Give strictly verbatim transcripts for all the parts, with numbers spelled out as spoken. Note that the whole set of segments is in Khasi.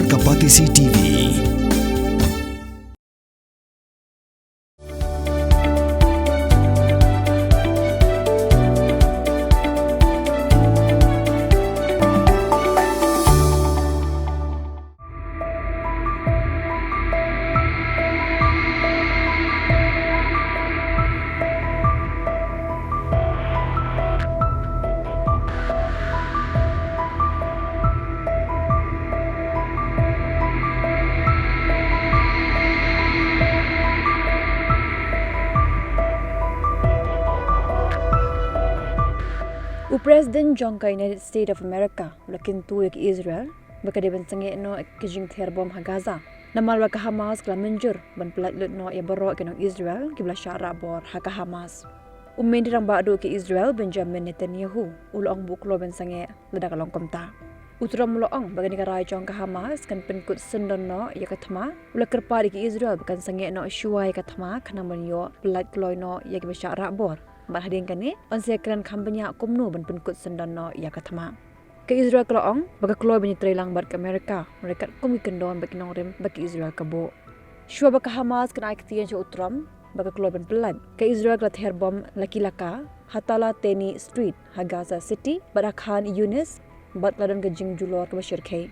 Ka Batesi T V. U President jong ka United States of America u la kyntu ïa ka Israel ba ka dei ban sangeh noh ïa ka jingther bom ha Gaza, namar ba ka Hamas ka la mynjur ban pyllait lut noh ïa baroh ki nong Israel kiba la shah rah bor ha ka Hamas. U Myntri Rangbah Duh ka Israel, Benjamin Netanyahu, u la ong ba u kloi ban sangeh lada ka long kumta. U Trump u la ong ba kane ka rai jong ka Hamas kan pynkut syndon noh ïa ka thma. U la kyrpad ïa ka Israel ba kan sangeh noh shuwa ïa ka thma khnang ban ïoh pyllait kloi noh ïa kiba shah rah bor. Bad hadien kane yn sa ïakren kham bniah kumno ban pynkut syndon noh ïa ka thma. Ka Israel ka la ong ba ka kloi ban ïatreilang bad ka Amerika, hynrei katkum ki kyndon bad ki nongrim ba ka Israel ka buh. Shuwa ba ka Hamas kan ai ktien sha u Trump ba ka kloi ban pyllait, ka Israel ka la ther bom la ki laka ha Talateni Street ha Gaza City bad ha Khan Younis, bad ka la don ka jingjulor kaba shyrkhei.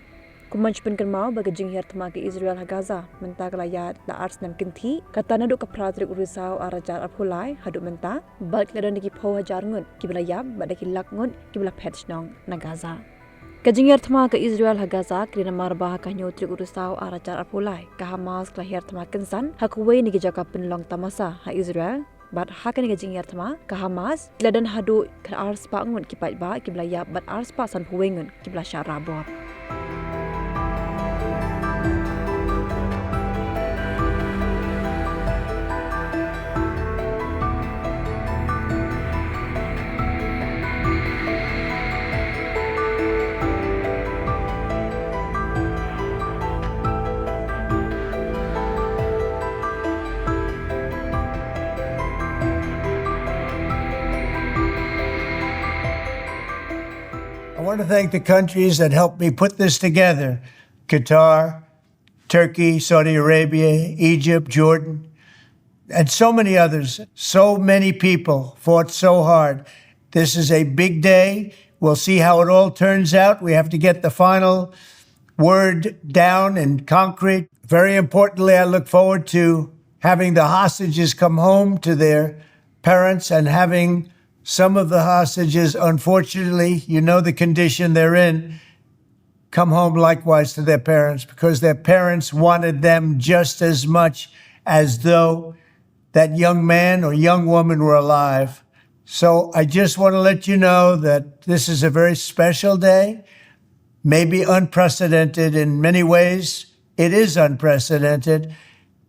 Kum ban shu pynkynmaw ba ka jinghiar thma ka Israel ha Gaza mynta ka la ïaid la ar snem kynthih, kata naduh ka phra tarik u Risaw ar hajar arphew lai haduh mynta, bad ka la don da ki phew hajar ngut kiba la ïap bad da ki lak ngut kiba la phet shnong na Gaza. Ka jinghiar thma ka Israel ha Gaza ka dei namar ba ha ka hynñiew tarik u Risaw ar hajar arphew lai, ka Hamas ka la hiar thma kynsan ha kawei na ki jaka pynlong tamasa ha Israel. Bad ha kane ka jinghiar thma ka Hamas, ki la don haduh ka ar spah ngut ki paidbah kiba la ïap bad ar spah sanphew wei ngut kiba la shah rah bor. I want to thank the countries that helped me put this together: Qatar, Turkey, Saudi Arabia, Egypt, Jordan, and so many others. So many people fought so hard. This is a big day. We'll see how it all turns out. We have to get the final word down in concrete. Very importantly, I look forward to having the hostages come home to their parents and having some of the hostages, unfortunately, you know the condition they're in, come home likewise to their parents, because their parents wanted them just as much as though that young man or young woman were alive. So I just want to let you know that this is a very special day, maybe unprecedented in many ways. It is unprecedented.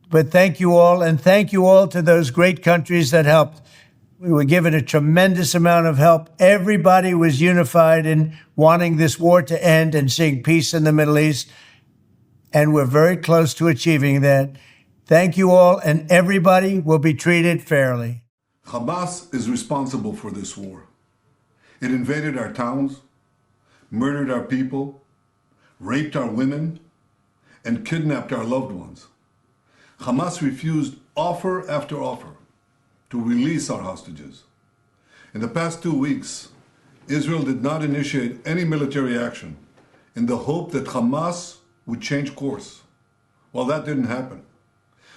But thank you all, and thank you all to those great countries that helped. We were given a tremendous amount of help. Everybody was unified in wanting this war to end and seeing peace in the Middle East. And we're very close to achieving that. Thank you all, and everybody will be treated fairly. Hamas is responsible for this war. It invaded our towns, murdered our people, raped our women, and kidnapped our loved ones. Hamas refused offer after offer to release our hostages. In the past two weeks, Israel did not initiate any military action in the hope that Hamas would change course. Well, that didn't happen.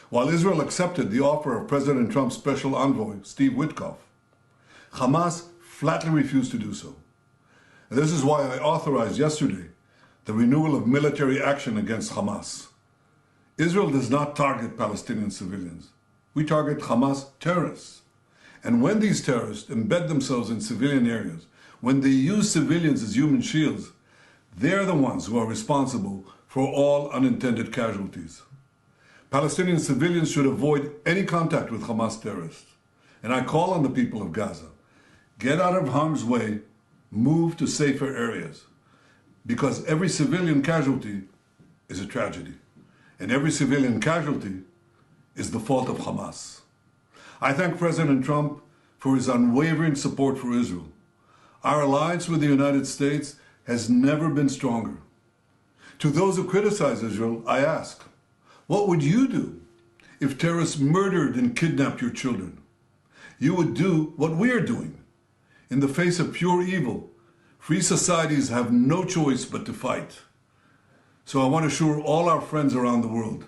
While Israel accepted the offer of President Trump's special envoy, Steve Witkoff, Hamas flatly refused to do so. And this is why I authorized yesterday the renewal of military action against Hamas. Israel does not target Palestinian civilians. We target Hamas terrorists. And when these terrorists embed themselves in civilian areas, when they use civilians as human shields, they're the ones who are responsible for all unintended casualties. Palestinian civilians should avoid any contact with Hamas terrorists. And I call on the people of Gaza, get out of harm's way, move to safer areas. Because every civilian casualty is a tragedy. And every civilian casualty is the fault of Hamas. I thank President Trump for his unwavering support for Israel. Our alliance with the United States has never been stronger. To those who criticize Israel, I ask, what would you do if terrorists murdered and kidnapped your children? You would do what we are doing. In the face of pure evil, free societies have no choice but to fight. So I want to assure all our friends around the world,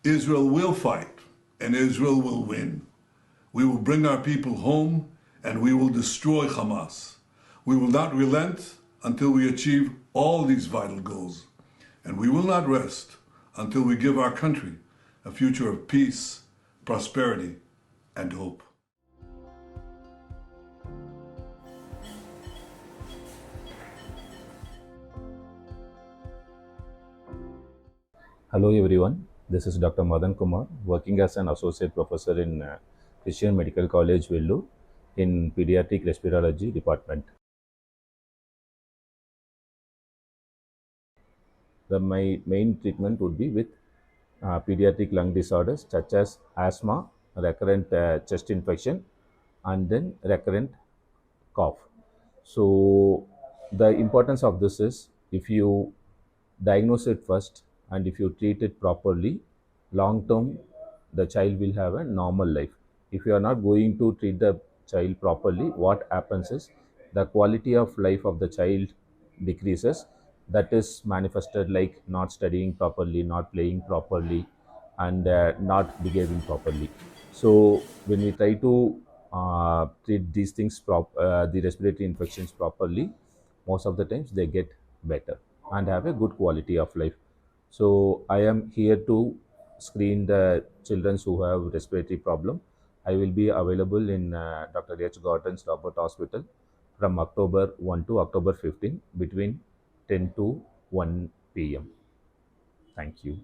Israel will fight, and Israel will win. We will bring our people home, and we will destroy Hamas. We will not relent until we achieve all these vital goals. And we will not rest until we give our country a future of peace, prosperity, and hope. Hello everyone, this is Doctor Madan Kumar, working as an associate professor in uh, Christian Medical College, Vellore, in pediatric respirology department. The my main treatment would be with uh, pediatric lung disorders such as asthma, recurrent uh, chest infection, and then recurrent cough. So the importance of this is, if you diagnose it first and if you treat it properly, long term the child will have a normal life. If you are not going to treat the child properly, what happens is the quality of life of the child decreases. That is manifested like not studying properly, not playing properly, and uh, not behaving properly. So when we try to uh, treat these things, prop- uh, the respiratory infections properly, most of the times they get better and have a good quality of life. So I am here to screen the children who have respiratory problem. I will be available in uh, Doctor H. Gordon's Robert Hospital from October one to October fifteen between ten to one p m. Thank you.